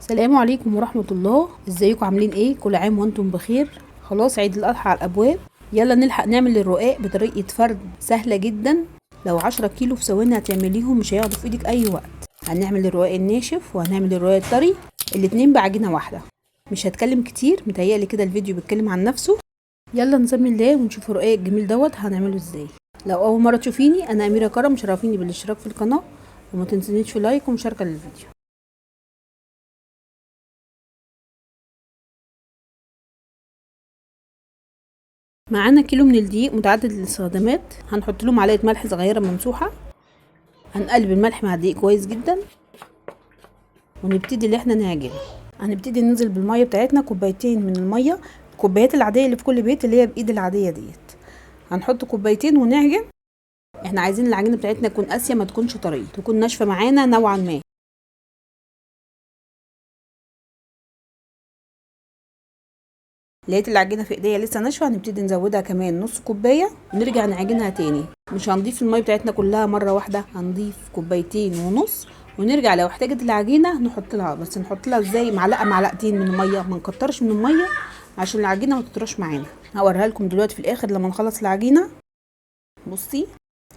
السلام عليكم ورحمة الله. ازيكم عاملين ايه؟ كل عام وانتم بخير. خلاص عيد الاضحى على الابواب، يلا نلحق نعمل الرقاق بطريقة فرد سهلة جدا. لو 10 كيلو في ثواني هتعمليهم، مش هياخدوا في ايدك اي وقت. هنعمل الرقاق الناشف وهنعمل الرقاق الطري، الاتنين بعجينة واحدة. مش هتكلم كتير، متهيألي كده الفيديو بيتكلم عن نفسه. يلا نسمي الله ونشوف الرقاق الجميل دوت هنعمله ازاي. لو اول مرة تشوفيني، انا اميرة كرم، شرفيني بالاشتراك في القناة وما تنسونيش في لايك ومشاركة للفيديو. معانا كيلو من الدقيق متعدد الاستخدامات، هنحط له معلقه ملح صغيرة ممسوحة. هنقلب الملح مع الدقيق كويس جدا ونبتدي اللي احنا نعجنه. هنبتدي ننزل بالمية بتاعتنا، كوبايتين من المية، الكوبايات العادية اللي في كل بيت اللي هي بايد العادية ديت. هنحط كوبايتين ونعجن. احنا عايزين العجينة بتاعتنا تكون قاسية، ما تكونش طرية، تكون ناشفة معانا نوعا ما. لقيت العجينة في ايديا لسه ناشفة، هنبتدي نزودها كمان نص كوباية ونرجع نعجنها تاني. مش هنضيف المية بتاعتنا كلها مرة واحدة، هنضيف كوبايتين ونص ونرجع لو احتاجت العجينة نحط لها، بس نحط لها ازاي؟ معلقه معلقتين من المية، ما نكترش من المية عشان العجينة ما تطرش معانا. هوريها لكم دلوقتي في الاخر لما نخلص العجينة. بصي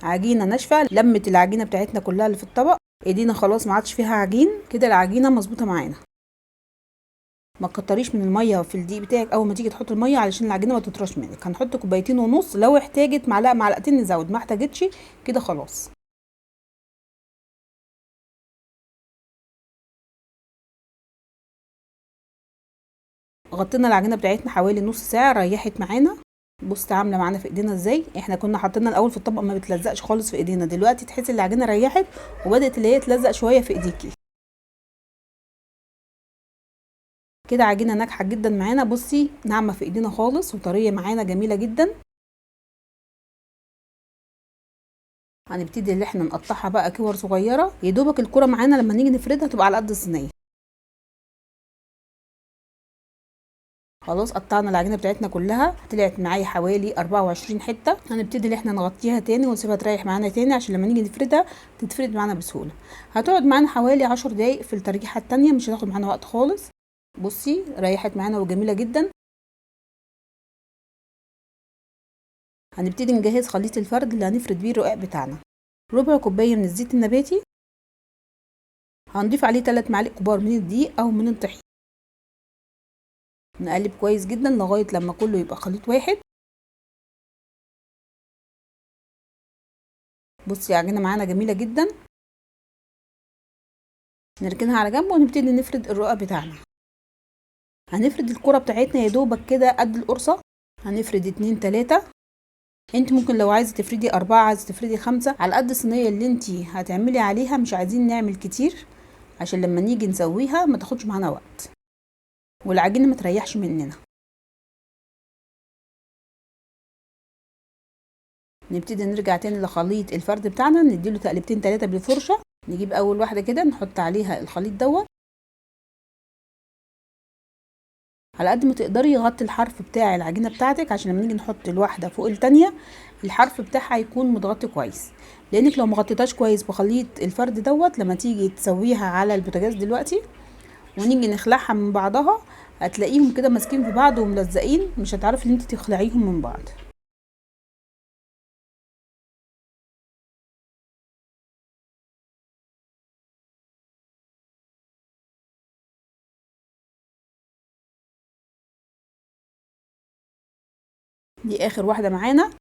عجينه ناشفة، لمت العجينة بتاعتنا كلها اللي في الطبق، ايدينا خلاص ما عادش فيها عجين كده، العجينة مظبوطة معانا. ما تكتريش من المية في الدقيق بتاعك اول ما تيجي تحط المية علشان العجينة ما تطرش منك. هنحط كوبايتين ونص، لو احتاجت معلقه معلقتين نزود، ما احتاجتش كده خلاص. غطينا العجينة بتاعتنا حوالي نص ساعة، ريحت معانا. بصي عامله معانا في ايدينا ازاي. احنا كنا حاطينها الاول في الطبق ما بتلزقش خالص في ايدينا، دلوقتي تحسي العجينة ريحت وبدات اللي هي تلزق شوية في ايديكي كده. عجينه ناجحة جدا معانا، بصي ناعمة في ايدينا خالص وطريه معانا جميلة جدا. هنبتدي اللي احنا نقطعها بقى كور صغيرة، يا دوبك الكره معانا لما نيجي نفردها تبقى على قد الصينية. خلاص قطعنا العجينة بتاعتنا كلها، طلعت معايا حوالي 24 حتة. هنبتدي اللي احنا نغطيها تاني ونسيبها تريح معانا تاني عشان لما نيجي نفردها تتفرد معانا بسهولة. هتقعد معانا حوالي 10 دقايق في الترجيحه التانية، مش هتاخد معانا وقت خالص. بصي ريحت معانا وجميلة جدا. هنبتدي نجهز خليط الفرد اللي هنفرد بيه الرقاق بتاعنا. ربع كوباية من الزيت النباتي، هنضيف عليه 3 معالق كبار من الدقيق او من الطحين. نقلب كويس جدا لغاية لما كله يبقى خليط واحد. بصي العجينة معانا جميلة جدا. نركنها على جنب ونبتدي نفرد الرقاق بتاعنا. هنفرد الكرة بتاعتنا يا دوبك كده قد القرصة، هنفرد 2 3. انت ممكن لو عايزة تفردي 4، عايزة تفردي 5، على قد الصينية اللي انت هتعملي عليها. مش عايزين نعمل كتير عشان لما نيجي نسويها ما تاخدش معانا وقت والعجينة ما تريحش مننا. نبتدي نرجع تاني لخليط الفرد بتاعنا، نديله تقلبتين 3 بالفرشة. نجيب اول واحدة كده نحط عليها الخليط دوت على قد ما تقدري، غطي الحرف بتاع العجينة بتاعتك عشان لما نيجي نحط الواحدة فوق التانية الحرف بتاعها يكون متغطي كويس، لانك لو مغطيتهاش كويس بخليط الفرد دوت لما تيجي تسويها على البوتاجاز دلوقتي ونيجي نخلعها من بعضها هتلاقيهم كده ماسكين في بعض وملزقين، مش هتعرفي ان انت تخلعيهم من بعض. دي اخر واحدة معانا،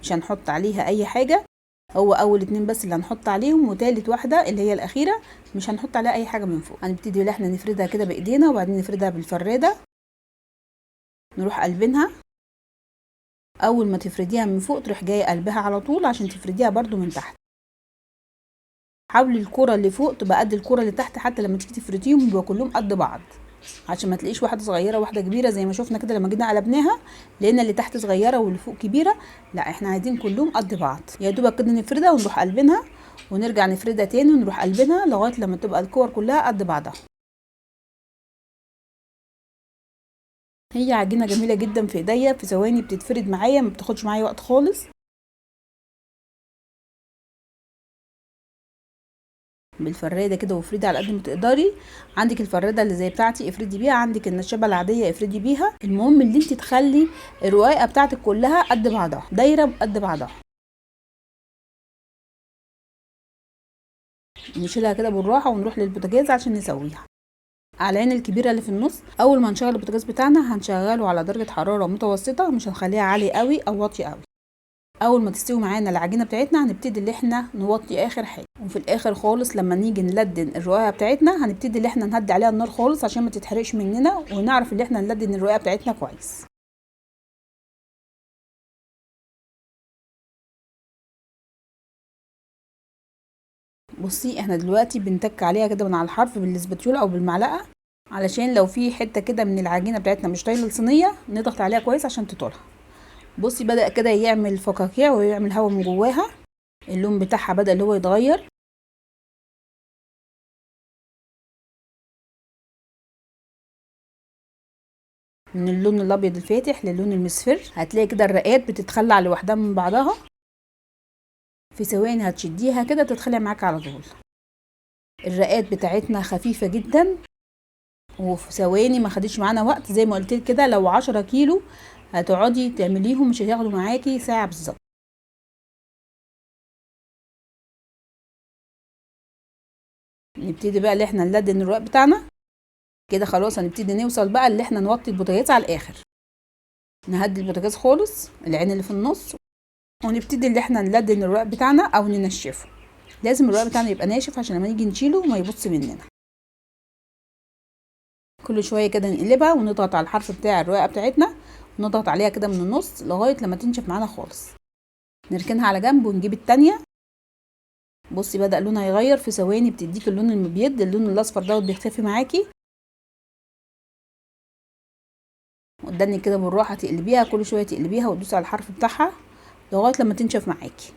مش هنحط عليها اي حاجة، هو اول 2 بس اللي هنحط عليهم، وتالت واحدة اللي هي الاخيرة مش هنحط عليها اي حاجة من فوق. هنبتدي ان احنا نفردها كده بايدينا وبعدين نفردها بالفرادة، نروح قلبينها. اول ما تفرديها من فوق تروح جاية قلبها على طول عشان تفرديها برضو من تحت. حاولي الكرة اللي فوق تبقى قد الكرة اللي تحت، حتى لما تيجي تفرديهم يبقوا كلهم قد بعض عشان ما تلاقيش واحدة صغيرة وواحدة كبيرة زي ما شفنا كده لما جينا قلبناها، لقينا اللي تحت صغيرة واللي فوق كبيرة. لا احنا عايزين كلهم قد بعض. يا دوبك كده نفردها ونروح قلبينها ونرجع نفردها تاني ونروح قلبينها لغاية لما تبقى الكور كلها قد بعضها. هي عجينة جميلة جدا في ايديا، في ثواني بتتفرد معايا، ما بتاخدش معايا وقت خالص. بالفراده كده وافردي على قد ما تقدري. عندك الفراده اللي زي بتاعتي افردي بيها، عندك النشابه العادية افردي بيها. المهم اللي انت تخلي الرقاقه بتاعتك كلها قد بعضها، دايرة قد بعضها. نشيلها كده بالراحة ونروح للبوتاجاز عشان نسويها. على العين الكبيرة اللي في النص. اول ما نشغل البوتاجاز بتاعنا هنشغله على درجه حرارة متوسطه، مش هنخليها عالية قوي او واطية قوي. اول ما تستوي معانا العجينة بتاعتنا هنبتدي اللي احنا نوطي اخر حاجة، وفي الاخر خالص لما نيجي نلدن الرقاقه بتاعتنا هنبتدي اللي احنا نهدي عليها النار خالص عشان ما تتحرقش مننا، ونعرف اللي احنا نلدن الرقاقه بتاعتنا كويس. بصي احنا دلوقتي بنتك عليها كده من على الحرف بالاسباتيولا او بالمعلقه، علشان لو في حتة كده من العجينة بتاعتنا مش طايله الصينية نضغط عليها كويس عشان تطولها. بصي بدأ كده يعمل فقاقيع ويعمل هوا من جواها، اللون بتاعها بدأ اللي هو يتغير. من اللون الابيض الفاتح للون المصفر. هتلاقي كده الرقات بتتخلع لوحدها من بعضها، في ثواني هتشديها كده تتخلع معاك على طول. الرقات بتاعتنا خفيفة جدا وفي ثواني، ما خدتش معانا وقت. زي ما قلت لك كده لو 10 كيلو هتقعدي تعمليهم مش هياخدوا معاكي ساعة بالظبط. نبتدي بقى اللي احنا نلدن الرقاق بتاعنا كده. خلاص هنبتدي نوصل بقى اللي احنا نوطي البوتاجاز على الاخر، نهدي البوتاجاز خالص، العين اللي في النص، ونبتدي اللي احنا نلدن الرقاق بتاعنا او ننشفه. لازم الرقاق بتاعنا يبقى ناشف عشان لما نيجي نشيله ما يبص مننا. كل شوية كده نقلبها ونضغط على الحرف بتاع الرقاقه بتاعتنا، ونضغط عليها كده من النص لغاية لما تنشف معانا خالص. نركنها على جنب ونجيب التانية. بصي بدأ لونها يغير في ثواني، بتديك اللون المبيض، اللون الاصفر دوت بيختفي معاكي. قدامك كده بالراحة تقلبيها، كل شوية تقلبيها وتدوسي على الحرف بتاعها لغاية لما تنشف معاكي.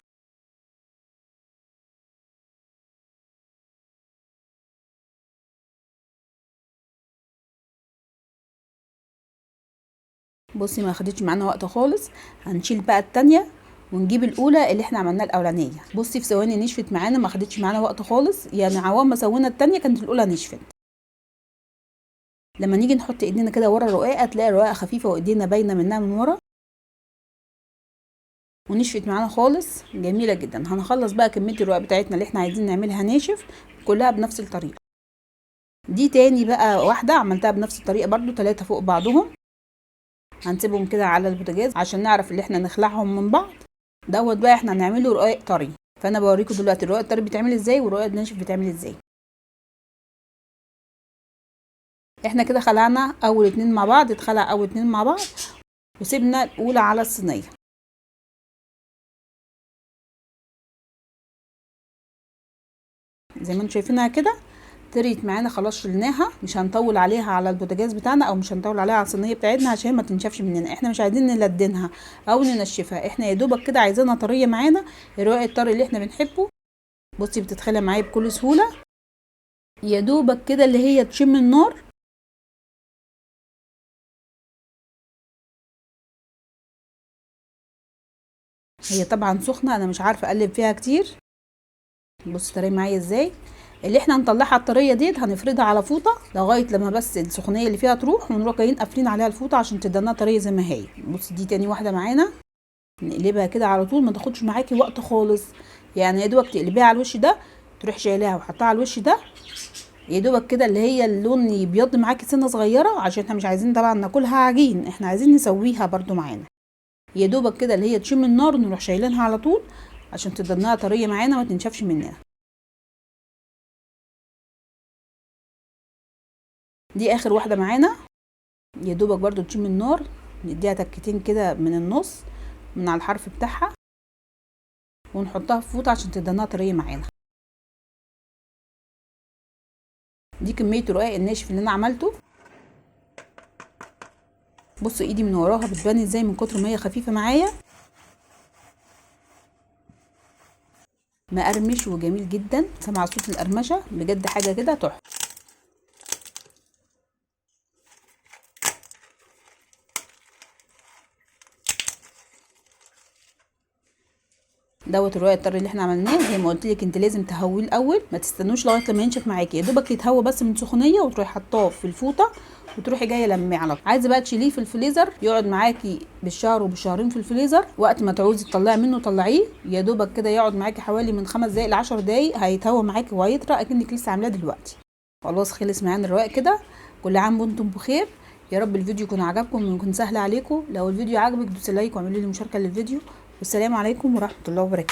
بصي ما خدتش معانا وقت خالص. هنشيل بقى التانية ونجيب الاولى اللي احنا عملناها الاولانية. بصي في ثواني نشفت معانا، ما خدتش معانا وقت خالص، يعني عوام ما سوينا التانية كانت الاولى نشفت. لما نيجي نحط ايدينا كده ورا الرقاقه تلاقي الرقاقه خفيفة وايدينا باينة منها من ورا، ونشفت معانا خالص، جميلة جدا. هنخلص بقى كمية الرقاق بتاعتنا اللي احنا عايزين نعملها ناشف كلها بنفس الطريقة دي. تاني بقى واحدة عملتها بنفس الطريقة برضو، 3 فوق بعضهم. هنسيبهم كده على البوتاجاز عشان نعرف اللي احنا نخلعهم من بعض. دوت بقى احنا هنعمله رقاق طري، فانا بوريكم دلوقتي الرقاق الطري بيتعمل ازاي والرقاق الناشف بيتعمل ازاي. احنا كده خلعنا اول 2 مع بعض، اتخلع اول 2 مع بعض، وسيبنا الاولى على الصينية. زي ما انتم شايفينها كده طريت معانا خلاص، شلناها. مش هنطول عليها على البوتاجاز بتاعنا او مش هنطول عليها على الصينية بتاعتنا عشان ما تنشفش مننا. احنا مش عايزين نلدنها او ننشفها، احنا يا دوبك كده عايزينها طرية معانا، الرقاق الطري اللي احنا بنحبه. بصي بتتخلى معايا بكل سهولة، يا دوبك كده اللي هي تشم النار. هي طبعا سخنة، انا مش عارفه اقلب فيها كتير. بصي طرية معايا ازاي. اللي احنا هنطلعها الطريه ديت هنفردها على فوطه لغاية لما بس السخونيه اللي فيها تروح، ونروح جايين قافلين عليها الفوطه عشان تدينا طرية زي ما هي. بصي دي تاني واحدة معانا، نقلبها كده على طول، ما تاخدش معاكي وقت خالص. يعني يا دوبك تقلبيها على الوش ده، تروح شايلاها وحطها على الوش ده، يا دوبك كده اللي هي اللون يبيض معاكي سنة صغيرة، عشان احنا مش عايزين طبعا ناكلها عجين، احنا عايزين نسويها برده معانا. يا دوبك كده اللي هي تشم النار نروح شايلينها على طول عشان تدناها طرية معانا ما تنشفش مننا. دي اخر واحدة معانا، يا دوبك برده تشم النار، نديها تكتين كده من النص من على الحرف بتاعها، ونحطها في فوطه عشان تدناها طرية معانا. دي كمية الرقاق الناشف اللي انا عملته. بصوا ايدي من وراها بتبان ازاي من كتر ما هي خفيفة معايا، مقرمش وجميل جدا. سمع صوت القرمشه بجد، حاجة كده تحفة. دوت الرقاق الطري اللي احنا عملناه. زي ما قلت لك انت لازم تهوية الاول، ما تستنوش لغاية لما ينشف معاكي، يا دوبك يتهوى بس من سخونيه وتروحي حطاه في الفوطه وتروحي جاية لمية على طول. عايزه بقى تشيليه في الفليزر يقعد معاكي بالشهر وبالشهرين في الفليزر، وقت ما تعوزي تطلعي منه طلعيه، يا دوبك كده يقعد معاكي حوالي من 5 دقايق ل10 دقايق، هيتهوى معاكي وهيطرى اكنك لسه عاملاه دلوقتي. خلاص خلص معانا الرقاق كده. كل عام وانتم بخير، يا رب الفيديو يكون عجبكم ويكون سهل عليكم. لو الفيديو عجبك دوسي like واعملي لي مشاركة للفيديو، والسلام عليكم ورحمة الله وبركاته.